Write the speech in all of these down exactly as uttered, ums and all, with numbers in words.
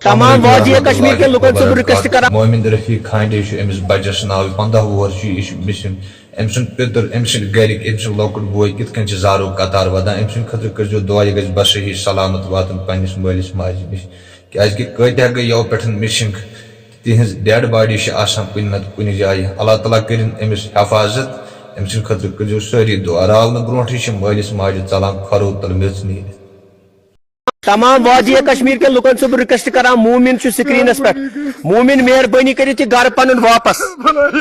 تمام وادی کشمیر کٮ۪ن لُکن چھُس بہٕ request کران۔ مومن رفیق کھانڈے چھُ أمِس بچس ناو، پنٛداہ وُہر چھُ یہِ، یہِ چھُ missing۔ أمۍ سُنٛد پیٚتٕر، أمۍ سٕنٛدۍ گرِکۍ، أمۍ سُنٛد لۄکُٹ بوے کِتھ کٔنۍ چھِ زارو قطار ودان؟ أمۍ سٕنٛدِ خٲطرٕ کٔرۍزیو دُعا، یہِ گژھِ بصحیح سلامت واتُن پننِس مٲلِس ماجہِ نِش، کیازِ کہِ کۭتیاہ گٔے یَوٕ پٮ۪ٹھ missing، تِہنٛز dead body چھِ آسان کُنہِ نتہٕ کُنہِ جایہِ۔ اللہ تعالیٰ کٔرِن أمِس حفاظت، أمۍ سٕنٛدِ خٲطرٕ کٔرۍزیو سٲری دُعا۔ راونہٕ برونٛٹھٕے چھِ مٲلِس ماجہِ ژلان کھۄرو تل میٚژ نیٖرِتھ۔ تمام وادی کشمیر کٮ۪ن لُکن چھُس بہٕ request کران، مومن چھُ screenس پٮ۪ٹھ، مومن مہربٲنی کٔرِتھ یہِ گرٕ پنُن واپس۔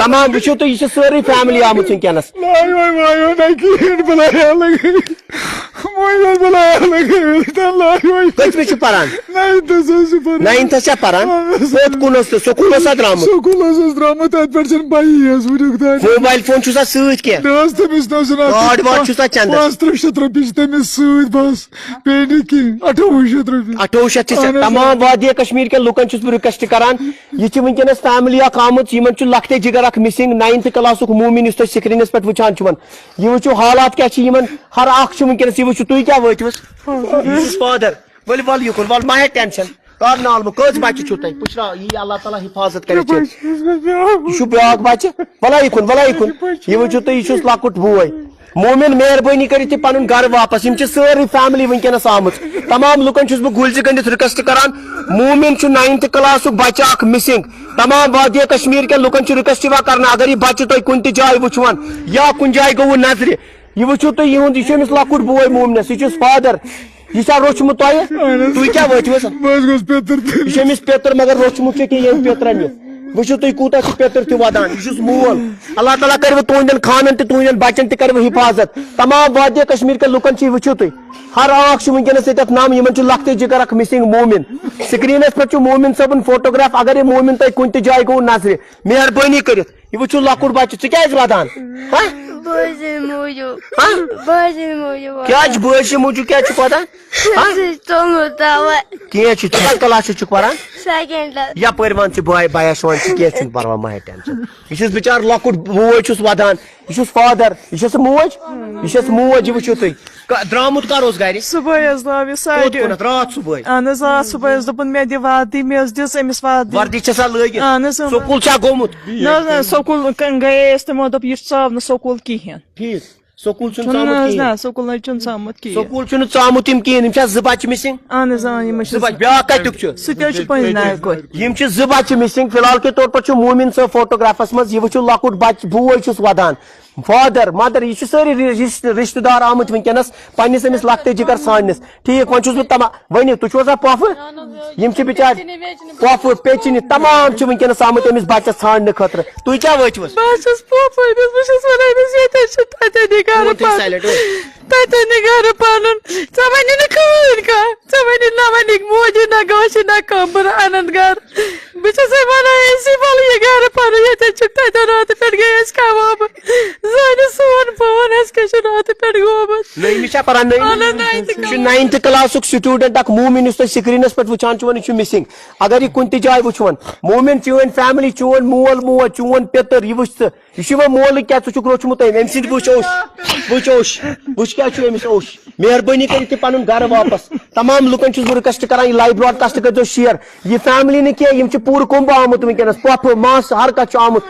تمام وٕچھِو تُہۍ، یہِ چھِ سٲرٕے family آمٕژ وٕنکیٚنس۔ وای وای وای وای، نہ کِہیٖنۍ، بلاے الگ۔ وای وای، بلاے الگ۔ اللہ وای۔ کٔژمہِ چھُ پران؟ Ninthس حظ چھُ پران۔ Ninthس چھا پران؟ اہن حظ۔ کوٚت کُن اوس تہٕ سکوٗل اوسا درٛامُت؟ سکوٗل حظ اوس درٛامُت، تتہِ پٮ۪ٹھ چھَنہٕ پَیی حظ وٕنیُک تام۔ موبایل فون چھُسا سۭتۍ کینٛہہ؟ نہ حظ، تٔمِس نہ حظ چھُنہٕ۔ کارڈ وارڈ چھُسا چندس؟ پانٛژھ ترٕٛہ شیٚتھ رۄپیہِ چھِ تٔمِس سۭتۍ بس۔ بیٚیہِ نہٕ کِہیٖنۍ، اَٹھووُہ شیٚتھ رۄپیہِ۔ اَٹھووُہ شیٚتھ چھِ ژےٚ۔ اہن حظ۔ تمام وادی کشمیر کٮ۪ن لُکن چھُس بہٕ request کران، یہِ چھِ وٕنکیٚنس family اکھ آمٕژ، یِمن چھُ لۄکٹے جگر اکھ missing، ninth classُک مومن یُس تُہۍ screenس پٮ۪ٹھ وٕچھان چھِون۔ یہِ وٕچھِو حالات کیٛاہ چھِ یِمن، ہر اکھ چھُ وٕنکیٚنس، یہِ وٕچھِو تُہۍ کیٛاہ وٲتِو حظ۔ یہِ چھُس father، ؤلِو ولہٕ یِکُن، ولہٕ مہ ہے tension، کر نالہٕ مہٕ، کٔژ بچہِ چھِو تۄہہِ؟ پُشراو، یی اللہ تعالیٰ حفاظت کٔرِتھ چھِ۔ یہِ چھُ بیٛاکھ بچہِ، ولا یِکُن، ولا یِکُن۔ یہِ وٕچھِو تُہۍ، یہِ چھُس لۄکُٹ بوے۔ مومن، مہربٲنی کٔرِتھ یہِ پنُن گرٕ واپس۔ یِم چھِ سٲرٕے family وٕنکیٚنس آمٕژ۔ تمام لُکن چھُس بہٕ گُلۍ زِ گٔنڈِتھ request کران، مومن چھُ ninth classُک بچہٕ اکھ missing۔ تمام وادی کشمیر کٮ۪ن لُکن چھُ request یِوان کرنہٕ، اگر یہِ بچہٕ تۄہہِ کُنہِ تہِ جایہِ وٕچھوُن یا کُنہِ جایہِ گوٚوُ نظرِ، یہِ وٕچھِو تُہۍ، یِہُنٛد، یہِ چھُ أمِس لۄکُٹ بوے مومنس، یہِ چھُس father۔ یہِ چھا روٚچھمُت تۄہہِ؟ اہن حظ۔ تُہۍ کیٛاہ وٲتِو حظ؟ بہٕ حظ گوٚژھ پیٚتٕر تہِ۔ یہِ چھُ أمِس پیٚتٕر، مگر روٚچھمُت چھُ کہِ ییٚمۍ پیٚترَن یہِ۔ وٕچھِو تُہۍ، کوٗتاہ چھُ پیٚتٕر تہِ وَدان۔ یہِ چھُس مول۔ اللہ تعالیٰ کَرِ وۄنۍ تُہٕنٛدٮ۪ن خانَن تہِ، تُہٕنٛدٮ۪ن بَچَن تہِ کَرِ وۄنۍ حِفاظت۔ تمام وادی کشمیر کٮ۪ن لُکَن چھِ یہِ، وٕچھِو تُہۍ۔ ہر اکھ چھُ وٕنکیٚنَس ییٚتٮ۪تھ نام، یِمَن چھُ لۄکٹُے جِگر اَکھ missing مومِن۔ screenَس پٮ۪ٹھ چھُ مومِن صٲبُن photograph۔ اگر یہِ مومِن تۄہہِ کُنہِ تہِ جایہِ گوٚو نظرِ، مہربٲنی کٔرِتھ، یہِ وٕچھِو لۄکُٹ بچہٕ، ژٕ کیٛازِ وَدان؟ ہہ؟ بٲے سٕنٛدِ موٗجوٗب۔ ہہ؟ بٲے سٕنٛدِ موٗجوٗب وَدان۔ کیٛازِ بٲے سٕنٛدِ موٗجوٗب کیٛازِ چھُکھ وَدان؟ ہہ؟ سُہ چھُ توٚمُل تھاوان۔ کینٛہہ چھُ، ژٕ کَتھ کلاسَس چھُکھ پَران؟ Secondس۔ یَپٲرۍ وَن ژٕ بٲے، بایَس وَن ژٕ، کینٛہہ چھُنہٕ پَرواے، مہ ہے tension۔ یہِ چھُس بِچار لۄکُٹ بوے چھُس وَدان، یہِ چھُس father، یہِ چھَس موج، یہِ چھَس موج، یہِ وٕچھِو تُہۍ۔ کا-، درٛامُت کر اوس گرِ؟ صُبحٲے حظ درٛاو یہِ کوٚت ساڑِ۔ کُنتھ؟ راتھ صُبحٲے؟ اہن حظ، راتھ صُبحٲے حظ دوٚپُن، مےٚ دِ وردی، مےٚ حظ دِژ أمِس وردی۔ وردی چھےٚ سا لٲگِتھ؟ اہن حظ، اۭں۔ سکوٗل چھا گوٚمُت؟ نہ حظ، نہ، سکوٗل ک-، گٔیے أسۍ، تِمو دوٚپ، یہِ چھُ ژاو نہٕ سکوٗل کِہیٖنۍ۔ ٹھیٖک۔ سکوٗل چھُنہٕ چھُنہٕ ژامُت حظ، کِہیٖنۍ؟ نہ، سکوٗل نہ حظ چھُنہٕ ژامُت کِہیٖنۍ۔ سکوٗل چھُنہٕ ژامُت یِم کِہیٖنۍ، یِم چھا زٕ بَچہٕ missing؟ اہن حظ، اۭں، یِم حظ چھِ زٕ بَچہٕ، بیٛاکھ کَتیُک چھُ؟ سُہ تہِ حظ چھُ پنٛنہِ نارِ کورِ۔ یِم چھِ زٕ بَچہٕ missing۔ فی الحال کے طور پر چھُ مومِن صٲب photograph-س منٛز، یہِ وٕچھِو لۄکُٹ بَچہٕ، بوے چھُس وَدان۔ father، mother، یہِ چھِ سٲری رِ-، رِشتہٕ، رِشتہٕ دار آمٕتۍ وٕنکیٚنَس پنٛنِس أمِس لۄکٹِس جِگر ژھانٛڈنِس۔ ٹھیٖک، وۄنۍ چھُس بہٕ تما-، ؤنِو، تُہۍ چھِو حظ پۄپھٕ؟ یِم چھِ بِچارِ پۄپھٕ، پیٚچِنہِ، تمام چھِ وٕنکیٚنَس آمٕتۍ أمِس بَچَس ژھانٛڈنہٕ خٲطرٕ۔ تُہۍ کیٛاہ وٲتِوٕ؟ بہٕ حظ چھَس پۄپھٕ أمِس، بہٕ چھَس وَنان أمِس، ییٚتہِ حظ چھِ تَتہِ نِگارٕ پَنُن۔ تَتہِ نِگارٕ پَنُن۔ ژےٚ وَنہِ نہٕ کٕہٕنۍ کانٛہہ۔ ژےٚ وَنہِ نہ وَنہِ موجی نہ گاشی نہ کانٛہہ، بہٕ اَنَن گَرٕ۔ بہٕ چھَسے وَنان، أسۍ یہِ وَلہٕ یہِ گَرٕ پَنُن، ییٚتہِ حظ چھِ تَتہِ راتہٕ پٮ۪ٹھ گٔے أسۍ کَبابہٕ۔ زٲنِو سون پان حظ کیٛاہ چھُ راتہٕ پٮ۪ٹھ گوٚمُت۔ نٔیمہِ چھا پَران؟ نٔیمہِ؟ اَہَن حظ، ناینتھٕ یہِ چھُ کَبابہٕ۔ Ninth class-ُک student اَکھ مومِن، یُس تُہۍ screen-َس پٮ۪ٹھ وٕچھان چھِو، یہِ چھُ missing۔ اگر یہِ کُنہِ تہِ جایہِ وٕچھون، مومِن، چٲنۍ family، چون مول موج، چون پیٚتٕر، یہِ وٕچھ ژٕ۔ یہِ چھُ یِوان مولٕے کیٛاہ، ژٕ چھُکھ روٚچھمُت أمۍ، أمۍ سٕنٛدِ وٕچھ اوٚش، وٕچھ اوٚش، وٕچھ کیٛاہ چھُ أمِس اوٚش۔ مہربٲنی کٔرِتھ یہِ پَنُن گَرٕ واپَس۔ تمام لُکَن چھُس بہٕ request کران، یہِ live broadcast کٔرۍزیو share۔ یہِ family نہٕ کینٛہہ، یِم چھِ پوٗرٕ کُمبہٕ آمُت وٕنکیٚنَس، پۄپھٕ، مَس، ہر کانٛہہ چھُ آمُت،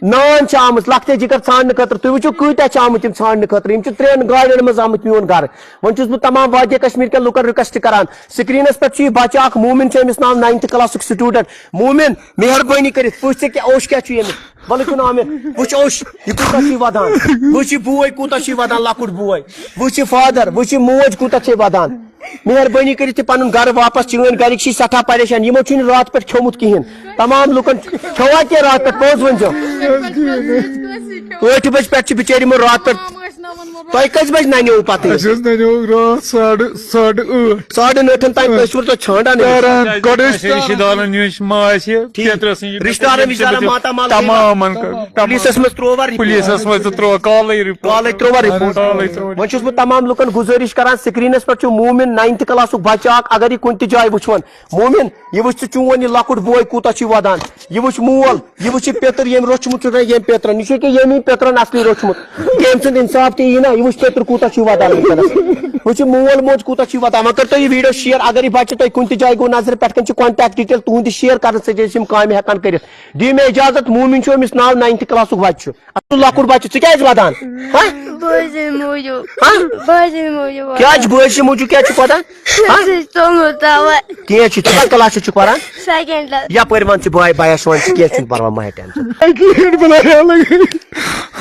نان چھِ آمٕژ، لۄکٹے جِگر ژھانٛڈنہٕ خٲطرٕ۔ تُہۍ وٕچھِو کۭتیٛاہ چھِ آمٕتۍ یِم ژھانٛڈنہٕ خٲطرٕ، یِم چھِ ترٛٮ۪ن گاڑٮ۪ن منٛز آمٕتۍ میون گَرٕ۔ وۄنۍ چھُس بہٕ تمام وادی کشمیر کٮ۪ن لُکَن request کران، screen-َس پٮ۪ٹھ چھُ یہِ بَچہٕ اَکھ، مومِن چھُ أمِس ناو، ninth class-ُک student۔ مومِن، مہربٲنی کٔرِتھ پُرٛژھ ژےٚ کیٛاہ اوٚش کیٛاہ چھُ ییٚمِس؟ وَلہٕ کیُن عامر، وٕچھ اوٚش، یہِ کوٗتاہ چھُے وَدان۔ وٕچھ یہِ بوے کوٗتاہ چھُے وَدان، لۄکُٹ بوے۔ وٕچھ یہِ father، وٕچھ یہِ موج کوٗتاہ چھے وَدان۔ مہربٲنی کٔرِتھ یہِ پَنُن گَرٕ واپَس، چٲنۍ گَرِکۍ چھی سٮ۪ٹھاہ پریشان، یِمو چھُنہٕ راتہٕ پٮ۪ٹھ کھیوٚمُت کِہیٖنۍ۔ تمام لُکَن کھیوٚوا کینٛہہ راتہٕ پٮ۪ٹھ، پوٚز ؤنۍزیو۔ ٲٹھِ بَجہِ پٮ۪ٹھ چھِ بِچٲرۍ یِمو راتہٕ پٮ۪ٹھ۔ تۄہہِ کٔژِ بَجہِ نَنیووُ پَتہٕ؟ اَسہِ حظ نَنیوو راتھ ساڑٕ، ساڑٕ ٲٹھ۔ ساڑٕ نَو تام ٲسۍ وٕ تۄہہِ ژھانٛڈان أمِس۔ پیاران، گۄڈٕ ٲسۍ رِشتہٕ دارن نِش ما آسہِ ٹھیٖک۔ پیترٕ سٕنٛز یہِ رِشتہٕ دارن وِشتہٕ دارن ماتامال تمام گٔے۔ پُلیٖسس منٛز تہِ ترٛوو کالٕے رِپورٹ۔ پُلیٖسس منٛز تہِ ترٛوو کالٕے رِپورٹ۔ کالے ترٛووا رِپورٹ۔ کالے ترٛوو۔ وۄنۍ چھُس بہٕ تمام لُکن گُزٲرِش کران، screen-َس پٮ۪ٹھ چھُ مومِن، ninth class-ُک بچہٕ اکھ، اگر یہِ کُنہِ تہِ جایہِ وٕچھون، مومِن، یہِ وٕچھ ژٕ، چون یہِ لۄکُٹ بوے کوٗتاہ چھُے ودان، یہِ وٕچھ مول، یہِ وٕچھ یہِ پیٚتٕر، ییٚمۍ روٚچھمُت چھُ نہ ییٚمۍ پیٚترن، یہِ چھُ ییٚکیٛاہ ییٚمی پیٚترن اصلی روٚچھمُت، ییٚمۍ سُنٛد انصاف تہِ یی نہ۔ یہِ وٕچھ پیٚتٕر کوٗتاہ چھُ وَدان وٕنکیٚنَس۔ وٕچھ یہِ مول موج کوٗتاہ چھُ وَدان۔ وۄنۍ کٔرۍ تو یہِ video share، اگر یہِ بَچہِ تۄہہِ کُنہِ تہِ جایہِ گوٚو نظرِ پٮ۪ٹھ کَنہِ چھِ contact detail تُہُنٛد تہِ share کَرنہٕ سۭتۍ چھِ أسۍ یِم کامہِ ہٮ۪کان کٔرِتھ۔ دِیِو مےٚ اِجازت، موٗمِن چھُ أمِس ناو، ninth class ُک بَچہِ چھُ۔ اَصٕل لۄکُٹ بَچہِ، ژٕ کیٛازِ وَدان؟ ہہ؟ بٲے سٕنٛدِ موٗجوٗب۔ ہہ؟ بٲے سٕنٛدِ موٗجوٗب کیٛازِ چھُکھ بٲے سٕنٛدِ موٗجوٗب کیٛازِ چھُکھ وَدان؟ ہہ؟ سُہ چھُ توٚمُل تھاوان۔ کینٛہہ چھُ، ژٕ کَتھ class ُک چھُکھ پَران؟ Second۔ یَپٲرۍ وَن ژٕ بٲے، بایَس وَن ژٕ، کینٛہہ چھُنہٕ پَرواے، مہ ہےٚ tension۔ اَکہِ لَٹہِ بَلاے الگ۔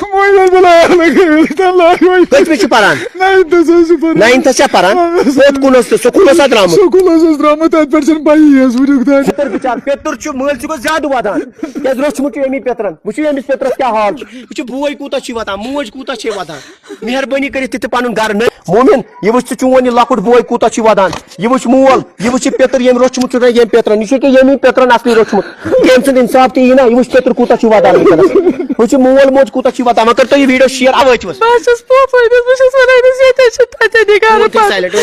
وۄنۍ حظ بَلاے الگ، تَمہِ لایق وۄنۍ۔ کٔژمہِ چھُ پَران؟ Ninth َس حظ چھُ پَران۔ Ninth َس چھا پَران؟ اَہَن حظ۔ کوٚت کُن اوس سُہ؟ سکوٗل اوسا درٛامُت؟ سکوٗل حظ اوس درٛامُت، تَتہِ پٮ۪ٹھ چھُنہٕ پَیی حظ وٕنیُک تام۔ پیٚتٕر بِچار، پیٚتٕر چھُ، مٲلۍ چھُ گوٚو زیادٕ وَدان۔ کیٛازِ روٚچھمُت چھُ أمی پیٚترَن۔ وٕچھِو أمِس پیٚترَس کیٛاہ حال چھُ۔ وٕچھِو بوے کوٗتاہ چھُے وَدان، موج کوٗتاہ چھے وَدان۔ مہربٲنی کٔرِتھ تہِ تہِ پَنُن گَرٕ نٔے۔ مومِن، یہِ وٕچھ ژٕ چون یہِ لۄکُٹ بوے کوٗتاہ چھُے وَدان۔ یہِ وٕچھ مول، یہِ وٕچھ یہِ پیٚتٕر ییٚمۍ روٚچھمُت چھُ نہ ییٚمۍ پیٚترَن۔ یہِ چھُ ییٚکیٛاہ ییٚمی پیٚترَن اَصلی روٚچھمُت۔ ییٚمۍ سُنٛد اِنصاف تہِ یی نہ، یہِ وٕچھ پیٚتٕر کوٗتاہ چھُے وَدان وٕنکیٚنَس۔ وٕچھ یہِ مول موج کوٗتاہ چھُے وَدان۔ وۄنۍ کٔرۍ تو یہِ video share، اَوَے چھُس۔ بہٕ حظ چھَس پوپھٲرِس، بہٕ چھَس وَنان أمِس ییٚتہِ حظ چھِ تَتہِ نِگارٕ پَنُن۔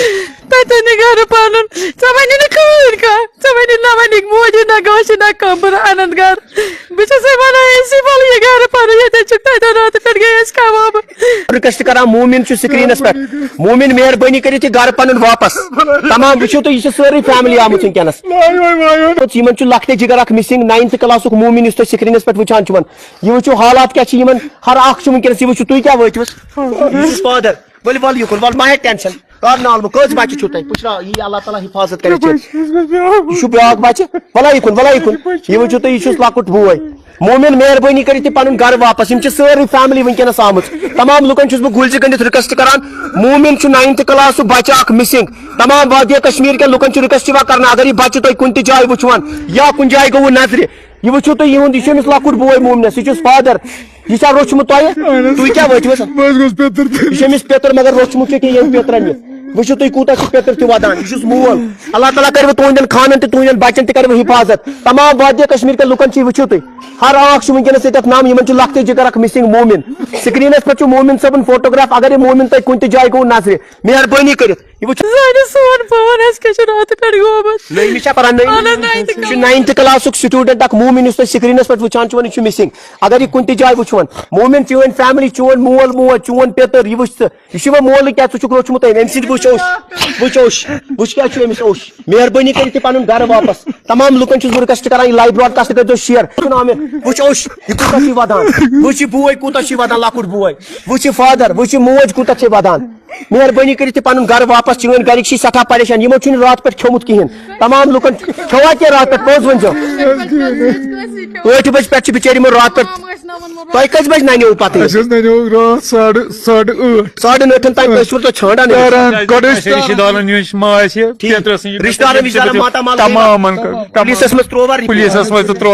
تَتہِ نِگارٕ پَنُن۔ ژےٚ وَنہِ نہٕ کٕہٕنۍ کانٛہہ۔ ژےٚ وَنہِ نہ وَنہِ موجی نہ گاشہِ نہ کانٛہہ بہٕ اَنَن گَرٕ۔ بہٕ چھَسَے وَنان أسی وَلہٕ یہِ گَرٕ پَنُن، ییٚتہِ حظ چھُکھ تَتہِ راتہٕ پٮ۪ٹھ گٔے أسۍ کَبابہٕ۔ Request کران مومِن چھُ screen َس پٮ۪ٹھ۔ مومِن مہربٲنی کٔرِتھ یہِ گَرٕ پَنُن واپَس۔ تمام وٕچھِو تُہۍ، یہِ چھِ سٲرٕے family آمٕژ وٕنکیٚنَس۔ یِمَن چھُ لۄکٹہِ جِگر اَکھ missing، ninth class ُک مومِن یُس تُہۍ screen َس پٮ۪ٹھ وٕچھان چھِو۔ یہِ وٕچھِو حالات کیٛاہ چھِ یِمَن، ہر اَکھ چھُ وٕنکیٚنَس، یہِ وٕچھِو تُہۍ کیٛاہ وٲتِوٕ۔ یہِ چھُس father۔ ؤلِو وَلہٕ یُکُن، وَلہٕ مہ ہےٚ tension۔ کر نالہٕ بہٕ، کٔژ بَچہِ چھِو تۄہہِ؟ پُشراو، یی اللہ تعالیٰ حِفاظت کَرِ ژےٚ۔ یہِ چھُ بیٛاکھ بَچہِ، وَلہٕ یِکُن، وَلہٕ یِکُن۔ یہِ وٕچھِو تُہۍ، یہِ چھُس لۄکُٹ بوے۔ مومِن، مہربٲنی کٔرِتھ یہِ پَنُن گَرٕ واپَس۔ یِم چھِ سٲرٕے family وٕنکیٚنَس آمٕژ۔ تمام لُکَن چھُس بہٕ گُلزِ گٔنٛڈِتھ request کران۔ مومِن چھُ ninth class ُک بَچہٕ اَکھ missing۔ تمام وادی کشمیر کٮ۪ن لُکَن چھُ request یِوان کرنہٕ، اگر یہِ بَچہٕ تۄہہِ کُنہِ تہِ جایہِ وٕچھوَن یا کُنہِ جایہِ گوٚوُ نظرِ، یہِ وٕچھِو تُہۍ یِہُنٛد، یہِ چھُ أمِس لۄکُٹ بوے مومنَس، یہِ چھُس father۔ یہِ چھا روٚچھمُت تۄہہِ؟ اہن حظ۔ تُہۍ کیٛاہ وٲتِوٕ؟ بہٕ حظ گوٚژھ پیٚتٕر تہِ۔ یہِ چھُ أمِس پیٚتٕر، مگر روٚچھمُت چھُ ییٚکیٛاہ ییٚمۍ پیٚترَن یہِ۔ وٕچھِو تُہۍ کوٗتاہ چھُ پیٚتٕر تہِ وَدان۔ یہِ چھُس مول۔ اللہ تعالیٰ کَرِ وۄنۍ تُہٕنٛدٮ۪ن خانَن تہِ تُہٕنٛدٮ۪ن بَچَن تہِ کَرِ وۄنۍ حِفاظت۔ تمام وادی کشمیر کٮ۪ن لُکَن چھِ، وٕچھِو تُہۍ۔ ہر اَکھ چھُ وٕنکیٚنَس ییٚتٮ۪تھ نام، یِمَن چھُ لۄکٹہِ جِگر اَکھ missing مومِن۔ screen َس پٮ۪ٹھ چھُ مومِن صٲبُن photograph، اگر یہِ مومِن تۄہہِ کُنہِ تہِ جایہِ گوٚو نظرِ، مہربٲنی کٔرِتھ۔ یہِ وٕچھِو۔ زانہِ سون پان اَسہِ کیٛاہ چھُ راتہٕ پٮ۪ٹھ گوٚمُت۔ نٔیمہِ چھا پَران؟ نٔیمہِ؟ اہن حظ، ninth class۔ یہِ چھُ ninth class ُک student اَکھ مومِن، یُس تۄہہِ screen َس پٮ۪ٹھ وٕچھان چھُو، یہِ چھُ missing۔ اگر یہِ کُنہِ تہِ جایہِ وٕچھوَن، مومِن، چٲنۍ family، چون مول موج، چون پیٚتٕر، یہِ وٕچھ ژٕ۔ یہِ چھُ وۄنۍ مولٕے کیٛاہ، ژٕ چھُکھ روٚچھمُت أمۍ، أمۍ سٕنٛدِ وٕچھ اوٚش، وٕچھ اوٚش، وٕچھ کیٛاہ چھُ أمِس اوٚش۔ مہربٲنی کٔرِتھ یہِ پَنُن گَرٕ واپَس۔ تمام لُکَن چھُس بہٕ request کران، یہِ live broadcast کٔرۍزیو share۔ وٕچھ اوٚش، یہِ کوٗتاہ چھُے وَدان، وٕچھ یہِ بوے کوٗتاہ چھُے وَدان، لۄکُٹ بوے، وٕچھ یہِ father، وٕچھ یہِ موج کوٗتاہ چھے وَدان۔ مہربٲنی کٔرِتھ یہِ پَنُن گَرٕ واپَس، چٲنۍ گَرِکۍ چھِ سٮ۪ٹھاہ پریشان، یِمو چھُنہٕ راتہٕ پٮ۪ٹھ کھیوٚمُت کِہیٖنۍ۔ تمام لُکَن کھیوٚوا کینٛہہ راتہٕ پٮ۪ٹھ، پانٛژھ ؤنۍزیو۔ ٲٹھِ بَجہِ پٮ۪ٹھ چھِ بِچٲرۍ یِمو راتہٕ پٮ۪ٹھ۔ تۄہہِ کٔژِ بَجہِ نَنیوُ پَتہٕ؟ اَسہِ حظ نَنیوُ راتھ ساڑٕ، ساڑٕ ٲٹھ۔ ساڑَن ٲٹھَن تام ٲسِو تُہۍ ژھانٛڈان أمِس؟ پیاران، گۄڈٕ ٲسۍ اَسہِ رِشتہٕ دارَن ہِنٛدۍ ماے چھِ، ٹھیٖک۔ پیٚترَس ہِنٛدۍ رِشتہٕ دارَن، رِشتہٕ دارَن ماتامال تمامَن، تمام۔ پُلیٖسَس منٛز ترٛووا report؟ پُلیٖسَس منٛز تہِ ترٛوو۔